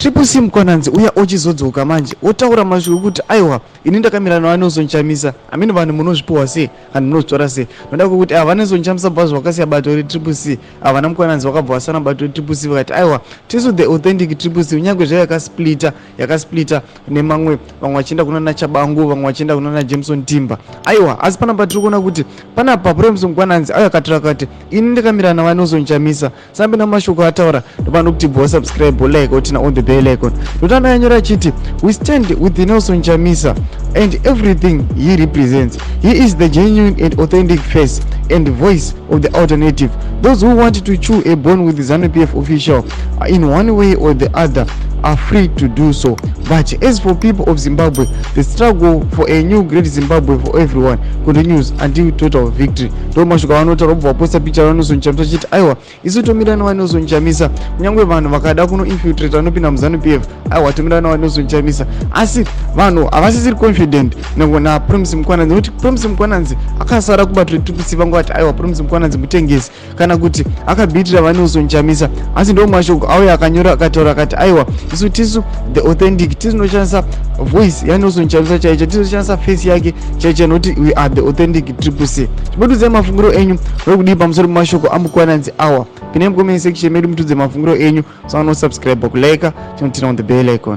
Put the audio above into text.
Triple C Mkwananzi uya ochizodzoka manje otaura mashoko ekuti aiwa, ini ndakamira naVaNelson Chamisa. Amene vanhu munozvipiwa sei kana munozvitora sei noda kwekuti ava Nelson Chamisa bvazo vakasiya bato reTriple C, ava naMkwananzi vakabva vasana bato reTriple C, vakati aiwa, tisu the authentic Triple C, kunyange zvayo yakasplita, yakasplita nemamwe, vamwe vachienda kuna naChabangu, vamwe vachienda kuna naJameson Timba. Aiwa, asi panapa tiri kuona kuti panapa Promise Mkwananzi auya akatora akati ini ndakamira naVaNelson Chamisa. Sambe namashoko ataura, ndopano kuti bva subscribe, like, oturn on the bell icon. Ndotanga yanyora achiti, "We stand with Nelson Chamisa and everything he represents. He is the genuine and authentic face and voice of the alternative. Those who want to chew a bone with the ZANU-PF official in one way or the other are free to do so, but as for people of Zimbabwe, the struggle for a new great Zimbabwe for everyone continues until total victory." Ndo mashoko avanotaura, kubva vaposta picture vaNelson Chamisa achiti aiwa, isu tomira naVaNelson Chamisa, kunyange vanhu vakada kunoinfiltrate vanopinda muZANU PF, aiwa, tomira naVaNelson Chamisa. Asi vanhu havasisiri confident naPromise Mukwananzi, nekuti Promise Mukwananzi akasara kubato reTriple C. Vanga vati aiwa, Promise Mukwananzi mutengesi kana kuti akabhitira vaNelson Chamisa. Asi ndo mashoko auya akanyora, akataura akati aiwa, isu tisu the authentic, tinoshandisa voice yaNelson Chamisa chaicho, tinoshandisa face yake chaicho, nokuti we are the authentic Triple C. Chibududzai mafungiro enyu uri kudii pamusoro pemashoko aMukwananzi awa. Pinai mucomment section medu mutudze mafungiro enyu. Sanosubscribe, kulike, chinoturn on the bell icon.